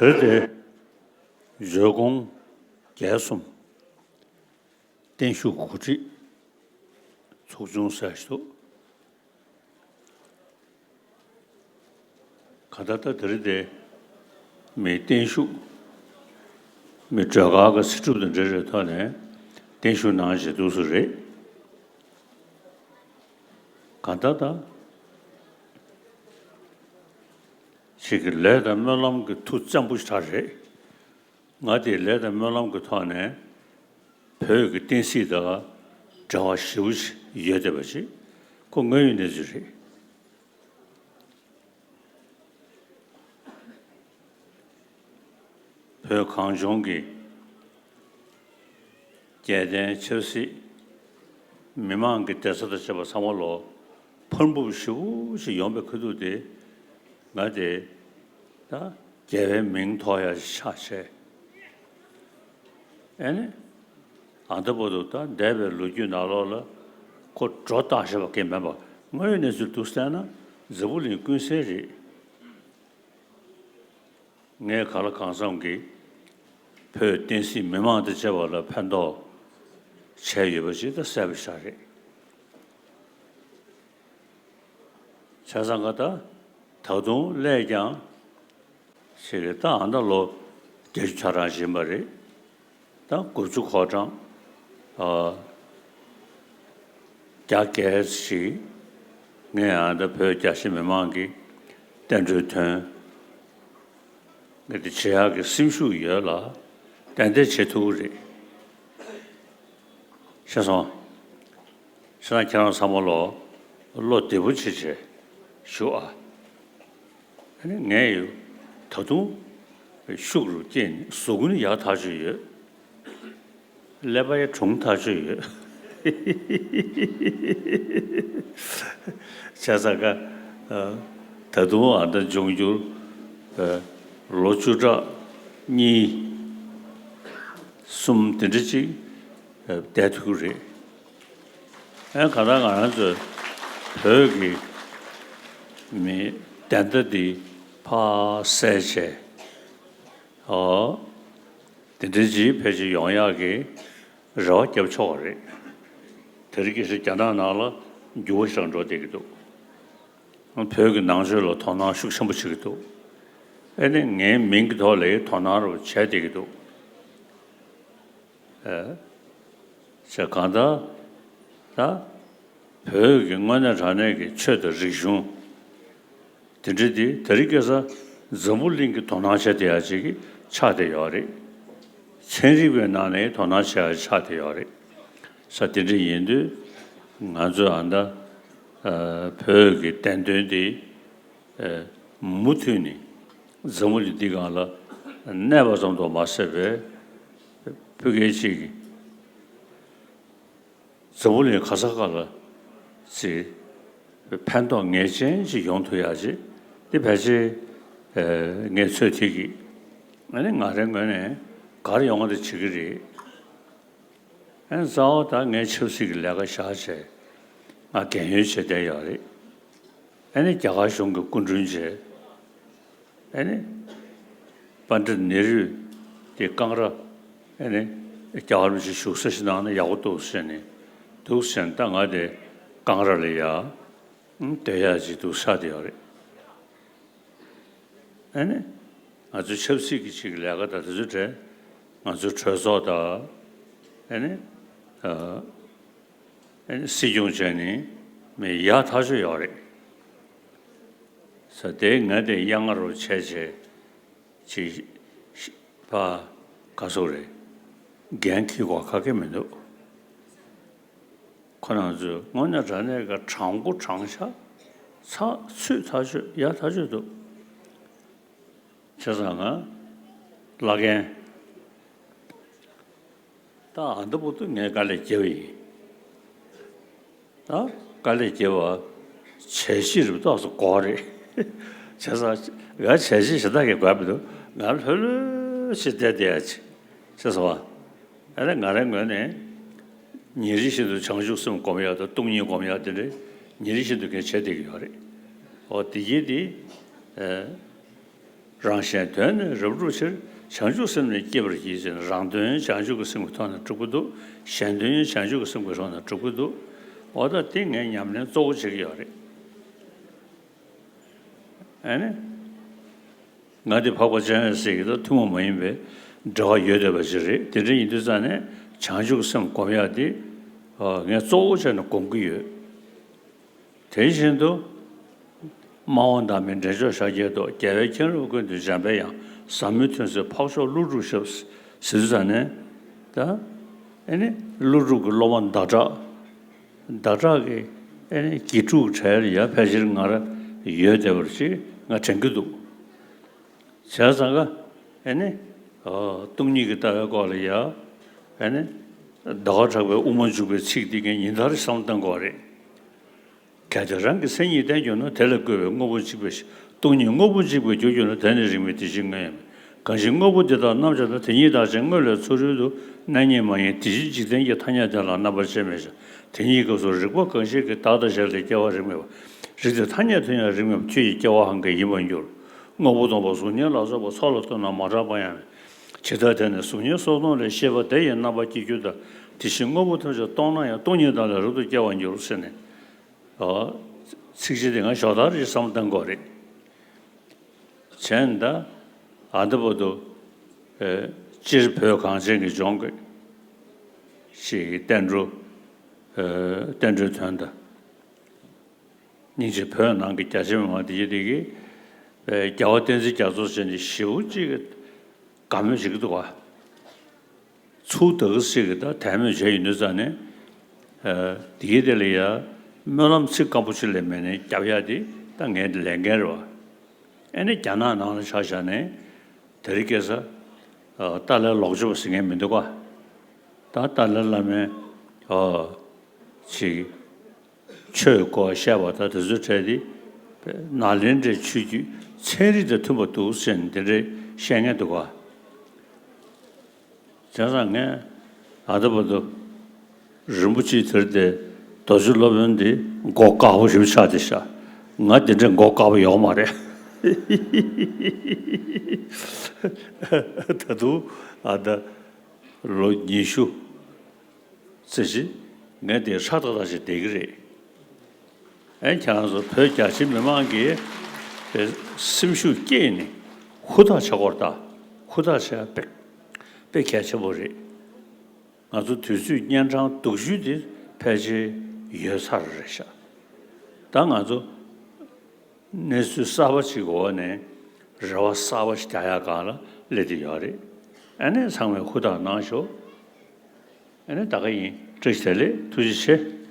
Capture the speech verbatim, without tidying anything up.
རེད་དེ། བཟོད་སྒོམ་རྒྱལ་གསུམ། བརྟན་བཞུགས་གོ་སྒྲིག་ཚོགས་ཆུང་ཟེར་ཞིག་འདུག་ག་ད་ལྟ་དེ་རིང་དེ་མི་བརྟན་བཞུགས། མི་སྒྲོལ་དཀར་གྱི་སྲིད་སྒྲུབ་དང་འབྲེལ་བའི་ཐོག་ནས་བརྟན་བཞུགས་གནང་བཞིན་འདུག་སུ་རེད། ག་ད་ལྟ་ཞིག་གི་ལས་དང་སྨོན་ལམ་གྱི་མཐུ་བཙན་པོ་ཞིག་རེད། ང་དེའི་ལས་དང་སྨོན་ལམ་གྱི་ཐོག་ནས་བོད་ཀྱི་བསྟན་སྲིད་དང་འབྲེལ་བ་ཞེ་པོ་ཅིག་ཡོད་བསྡད་པ་ཅིག་ཁོ་དངོས་ཡོད་གནས་ཚུལ་རེད། བོད་གངས་ལྗོངས་ཀྱི་རྒྱལ་བསྟན་ཆབ་སྲིད། མི་མང་གི་བདེ་རྩ་དང་བཅས་པ་ཚང་མ་ལོ་འཕར་འབུབ་ཞེ་པོ་ཅིག་ཡོང་པའི་ཁ་ཐུག་དེ། ང་དེ་ད་རྒྱལ་བའི་མིང་ཐོགས་ཡ་ཆགས་བྱས། ཨེ་ནི། ཨ་ད་བར་དུ་ད་འདས་པའི་ལོ་རྒྱུས་ནང་ལོགས་ལ་ཁོ་སྒྲོ་བཏགས་བཞག་པ་གང་མེད་པ་དངོས་ཡོད་གནས་ཚུལ་འདུག་བལྟས་ན་འཛམ་བུ་གླིང་ཀུན་གསལ་རེད། ངས་གང་ལ་གང་འཚམ་གྱིས་བོད་བསྟན་སྲིད་མི་མང་དང་བཅས་པ་ལ་ཕན་ཐོགས་བྱས་ཡོད་པ་ཞིག་ད་གསལ་པོ་ཞིག་རེད། བྱས་ཙང་ག་ད་ད་དུང་སླད་ཀྱང་ཞིག་རེད། ད་ཨ་ད་ལོ་བརྒྱད་ཅུ་ཆ་གྲངས་ཕྱིན་པ་རེད། ད་དགུ་བཅུ་གོ་གྲངས་ཨ་རྒྱ་སྐད་ཞིག་ངས་ཨ་ད་བོད་རྒྱ་ཆེ་མི་མང་གི་བསྟན་འགྲོའི་དོན་ངས་དེ་བྱེད་ཡག་གི་སེམས་ཤུགས་ཡོད་ལ་ཏན་ཏན་བྱེད་ཐུབ་ཀྱི་རེད། ཤེས་སོང་། ཤེས་ན་ཁྱེད་རང་ཚང་མ་ལོ་བློ་བདེ་པོ་བྱེད་བྱེད་ཞུ་ཨ། ཨ་ནི་ངས་ཡོད་ད་དུང་ཤུགས་རུ་སྐྱེད་ནས་གཟུགས་ཀུན་ཡག་ཐག་ཆོད་ཡོད། ཀླད་པ་ཡང་གྲུང་ཐག་ཆོད་ཡོད། བྱས་ཙང་ཀ་ད་དུང་ཨ་ད་འབྱུང་འགྱུར་ལོ་བཅུ་ཕྲག་གཉིས་གསུམ་དེ་འདྲ་ཅིག་བསྡད་ཐུབ་ཀྱི་རེད། ཨེ་ག་ད་ང་རང་ཚོའི་བོད་ཀྱི་མི་བདེན་མཐའ་འདི་ཕར་གསལ་བྱས། ཨོ། དེ་འདྲའི་ཅིག་ཕལ་ཆེར་ཡོང་ཡག་གི་རེ་བ་བརྒྱབ་ཆོག་པ་རེད། དེ་རིང་ཁ་སང་རྒྱ་ནག་ནང་ལ་འགྱུར་བ་ཞིག་འགྲོ་བསྡད་ཀྱི་འདུག་བོད་ཀྱི་ནང་ཆོས་ལ་དོ་སྣང་ཤུགས་ཆེན་པོ་བྱེད་ཀྱི་འདུག་ཨེ་ནི་ངའི་མིང་གི་ཐོག་ལ་དོ་སྣང་རུ་བྱས་བསྡད་ཀྱི་འདུག་ཨེ། ཞེས་གང་ལྟར་ད་བོད་ཀྱི་དངོས་གནས་དྲང་གནས་ཀྱི་ཆོས་དང་རིག་གཞུང་དེ་འདྲ་དེ་དེ་རིང་ཁ་སང་འཛམ་བུ་གླིང་གི་དོ་སྣང་བྱེད་བསྡད་ཡ་ཅིག་ཆགས་བསྡད་ཡོད་རེད། ཚན་རིག་པའི་ནང་ནས་དོ་སྣང་བྱེད་ཡ་ཆགས་བསྡད་ཡོད་རེད། ས་དེ་འདྲ་ཡིན་དུས་ང་ཚོས་ཨ་ད་བོད་ཀྱི་བདེན་དོན་དེ་མུ་མཐུད་ནས་འཛམ་བུ་གླིང་འདི་སྒང་ལ་གནས་པ་ཙམ་དུ་མ་ཟད་པའི་བོད་སྐད་ཅིག་འཛམ་བུ་གླིང་ག་ས་ག་ལ་ཅིག་ཕན་ཐོགས་ངེས་ཅན་ཅིག་ཡོང་ཐུབ་ཡག་ཅིག་འདི་ཕལ་ཆེར་ངས་ཚོད་ཐིག་གིས་ཨ་ནི་ང་རའི་ངོས་ནས་ག་རེ་ཡོང་བ་དེ་བྱེད་ཀྱི་རེད། ཨ་ནི་གཙོ་བོ་ད་ངས་ཆབ་སྲིད་ཀྱི་ལས་ཀ་བཞག་བྱས་ང་རྒན་ཡོལ་བྱས་བསྡད་ཡོད་རེད། ཨ་ནི་རྒྱ་གར་གཞུང་གི་སྐུ་མགྲོན་བྱས། ཨ་ནི་པཎྜི་ཏ་ནེ་རུ་དེ་ཀང་ར་ཨ་ནི་རྒྱ་གར་མི་ཞིག་བཞུགས་ས་ཞིག་གནང་ན་ཡག་པོ་འདུག་ཟེར་ནས་འདུག་ཟེར་ནས་ད་ང་དེ་ཀང་ར་ལ་ཡ་སྡོད་ཡག་ཅིག་འདུག་ཆགས་བསྡད་ཡོད་རེད། ཨ་ནི་ང་ཚོའི་ཆབ་སྲིད་ཀྱི་ཅིག་ལས་ཀ་དང་དེ་ཚོའི་གྲས་ང་ཚོའི་གྲོས་ཚོགས་དང་ཨ་ནི་ཨ་ནི་སྲིད་སྐྱོང་བྱས་ནས་མི་ཡག་ཐག་ཆོད་ཡོད་རེད། ས་དེ་ང་དེ་གཡང་ང་རུ་བྱས་བྱས་ཅིག་ཕ་ག་སོག་རེད། འགན་འཁྱེར་དགོས་ཁག་གི་མི་འདུག་ཁོ་རང་ཚོས་དངོས་གནས་དྲང་གནས་ཀྱི་དྲང་པོ་དྲང་བཞག་ཚགས་ཚུད་ཐག་ཆོད་ཡག་ཐག་ཆོད་འདུག་བྱས་ཙང་ང་བླ་རྒན་ད་ཨ་འདི་བར་དུ་ངས་དཀའ་ལས་བརྒྱབ་ཡིན། ད་དཀའ་ལས་བརྒྱབ་པ་བྱས་རྗེས་རུ་ཏོག་ཙམ་དགོས་རེད། བྱས་ཙང་ང་བྱས་རྗེས་ཞེ་དྲག་གི་དགོས་མི་འདུག་ང་ལྷོད་ལྷོད་བྱས་བསྡད་བསྡད་ཡ་ཅིག་བྱས་སོང་བ། ཨ་ནི་ང་རའི་ངོས་ནས་ཉིན་རེ་བཞིན་དུ་བྱང་ཆུབ་སེམས་སྒོམ་ཡག་དང་སྟོང་ཉིད་སྒོམ་ཡག་དེ་འདྲ་ཉིན་རེ་བཞིན་དུ་ངས་བྱས་བསྡད་ཀྱི་ཡོད་རེད། འོ་དེ་གྱིས་དེ། ཨ། རང་གཞན་དོན་ནི་རབ་བསྒྲུབ་ཕྱིར། བྱང་ཆུབ་སེམས་ནི་བསྐྱེད་པར་བགྱི་ཟེར་ནས། རང་དོན་བྱང་ཆུབ་ཀྱི་སེམས་ཀྱི་ཐོག་ནས་སྒྲུབ་ཀྱི་འདུག་གཞན་དོན་བྱང་ཆུབ་ཀྱི་སེམས་ཀྱི་ཐོག་ནས་སྒྲུབ་ཀྱི་འདུག་འོ་ད་དེ་ངའི་ཉམས་ལེན་གཙོ་བོ་བྱེད་ཀྱི་ཡོད་རེད། ཨ་ནི། ང་འདི་འཕགས་པ་སྤྱན་རས་གཟིགས་ཀྱི་ད་ཐུན་མོང་མ་ཡིན་པའི་འབྲེལ་བ་ཡོད་བསྡད་པ་ཞིག་རེད། དེ་འདྲ་ཡིན་དུས་ཙང་ནས་བྱང་ཆུབ་སེམས་སྒོམ་ཡག་འདི་ངས་གཙོ་བོ་བྱས་ནས་སྒོམ་གྱི་ཡོད། དེ་བཞིན་དུ། སྨྲ་བ་བདག་མེད་འདྲེན་མཆོག་ཤཱཀྱའི་ཏོག་རྒྱལ་བའི་མཁྱེན་རབ་ཀུན་ཏུ་འཇམ་པའི་དབྱངས། ཟབ་མོའི་ཐུན་གསལ་འཕགས་མཆོག་ཀླུ་སྒྲུབ་ཞབས། ཟེར་དུས་ཙང་ནས། ད། ཨེ་ནི། ཀླུ་སྒྲུབ་ཀྱི་སློབ་མ་ཟླ་གྲགས། ཟླ་གྲགས་ཀྱི། ཨེ་ནི། དགེ་ཕྲུག་གྲས་ལ་ཡ་ཕལ་ཆེར་ང་ར་ཡོད་བསྡད་པ་ཅིག་ང་དྲན་གྱི་འདུག་བྱས་ཙང་ཀ། ཨེ་ནི། ཨོ། སྟོང་ཉིད་ཀྱི་ལྟ་བའི་སྐོར་ལ་ཡ། ཨེ་ནི། ཟླ་བ་གྲགས་པའི་དབུ་མ་འཇུག་པའི་ཚིག་འདི་ངས་ཉིན་ལྟར་བསམ་བློ་གཏོང་དགོས་རེད། གལ་ཏེ་རང་གི་མཚན་ཉིད་བསྟན་གྱུར་ན། དེ་ལ་བཀོད་པའི་དངོས་པོ་གཅིག་པའི་ཕྱིར། སྟོང་ཉིད་དངོས་པོ་གཅིག་པའི་རྒྱུར་གྱུར་ན། དེ་ནི་རིགས་མེད་དེ་བཞིན་དངོས་ཡང་མེད། གང་ཕྱིར་དངོས་པོ་འདི་དག་རྣམ་གཅོད་ན། དེ་ཉིད་བདག་ཅན་དངོས་ལས་ཚུ་རོལ་དུ། གནས་རྙེད་མ་ཡིན་དེ་བཞིན་འཇིག་རྟེན་གྱི། ཐ་སྙད་དེ་ལ་རྣམ་པར་དཔྱད་མེད་ཀྱང་། དེ་ཉིད་སྐབས་སུ་རིག་པ་གང་ཞིག་གིས། བདག་དང་གཞན་ལས་སྐྱེ་བ་རིགས་མེད་པ། རིགས་དེ་ཐ་སྙད་དུ་ཡང་རིགས་མེད་པ། ཁྱོད་ཀྱི་སྐྱེ་བ་གང་གིས་ཡིན་པར་འགྱུར། དངོས་པོ་སྟོང་པ་གཟུགས་བརྙན་ལ་སོགས་པ། ཚོགས་ལ་ལྟོས་ན་མ་གྲགས་པ་ཡང་མེད། ཇི་ལྟར་དེ་ནི་གཟུགས་བརྙན་སོགས་སྟོང་ལས། ཤེས་པ་དེ་ཡིས་རྣམ་པར་སྐྱེ་འགྱུར་ལྟར། དེ་བཞིན་དངོས་པོ་ཐམས་ཅད་སྟོང་ན་ཡང་། སྟོང་ཉིད་བདག་ལས་རབ་ཏུ་སྐྱེ་བར་འགྱུར། ཟེར་ནས། ཨོ། ཚིགས་བཅད་འདི་ང་ཞོག་ལྟར་ཅིག་བསམ་བློ་གཏང་དགོས་རེད། བྱས་ནས་ད། ཨ་འདི་བར་དུ། ཨེ། སྤྱིར་བོད་གངས་ཅན་གྱི་ལྗོངས་ཀྱི་ཅིག་བསྟན་འགྲོ། ཨེ། བསྟན་འགྲོའི་དོན་དང་། སྙིང་རྗེ་བོད་ནང་གི་རྒྱ་ཆེ་མི་མང་དེ་གྱིས་དེ་གི། ཨེ། རྒྱལ་བ་བསྟན་འཛིན་རྒྱ་མཚོ་ཟེར་ནས་ཞེ་པོ་ཅིག་གི་དགའ་མོས་བྱེད་ཀྱི་འདུག་ག་ཚུར་དེ་གི་ཟེར་གི་ད་དད་མོས་བྱས་ཡོང་དུས་ཙང་ནས། ཨ། དེ་གི་དེ་ལ་ཡ་སྨོན་ལམ་ཚིག་སྐམ་པོ་ཅིག་ལས་མེད་ནས་རྒྱབ་ཡ་དེ་ད་ངའི་ལས་འགན་རེད་བ། ཨེ་ནི་རྒྱ་ནག་ནང་ལ་ཆ་བཞག་ནས་དེ་རིང་ཁ་སང་། ཨ། ཏཱ་ལའི་ལོག་སྤྱོད་པ་ཟེར་མཁན་མི་འདུག་ག་ད་ཏཱ་ལའི་བླ་མའི། ཨ། ཅིག་ཆོས་སྐོར་བཤད་པ་དང་དེ་ཚོའི་གྲས་དེ། ནཱ་ལེནྡྲའི་ཆོས་བརྒྱུད་ཚན་རིག་དང་མཐུན་པ་འདུག་ཟེར་ནས་དེ་འདྲའི་བཤད་མཁན་འདུག་ག་བྱས་ཙང་ངས་ཨ་ད་བར་དུ་རིན་པོ་ཆེ་དེར་དེ་རྡོ་རྗེ་སློབ་དཔོན་འདི་མགོ་དཀར་པོ་ཞིག་ཆགས་བསྡད་ཤག་ང་དེ་འདྲའི་མགོ་དཀར་པོ་ཡོད་མ་རེད། ད་དུང་ཨ་ད་ལོ་ཉི་ཤུ་ཙམ་ཞིག་ངས་དེ་ཧྲ་ཏག་ཏག་ཞིག་བསྡད་ཀྱི་རེད། ཨེ། ཁྱེད་རང་ཚོ་བོད་རྒྱ་ཆེ་མི་མང་གིས་སེམས་ཤུགས་བསྐྱེད་ནས་ཧུར་ཐག་བྱེད་དགོས་རེད་ད། ཧུར་ཐག་བྱེད་ཡ་དཔེ་དཔེ་གལ་ཆེན་པོ་རེད། ང་ཚོ་དུས་ཚོད་གཉན་འཕྲང་སྡུག་ཤོས་དེ་ཕལ་ཆེར་ཡོལ་ཚར་རེད་ཤག་ད་ང་ཚོ་གནས་ཚུལ་གསར་པ་ཅིག་གི་འོག་ནས་རེ་བ་གསར་པ་ཞིག་རྒྱག་ཡ་སྒང་ལ་སླེབས་བསྡད་ཡོད་རེད། ཨ་ནི་ཚང་མས་ཧུར་ཐག་གནང་ཤོག་ཨ་ནི་ད་ག་ཡིན། བཀྲ་ཤིས་བདེ་ལེགས། ཐུགས་རྗེ་ཆེ།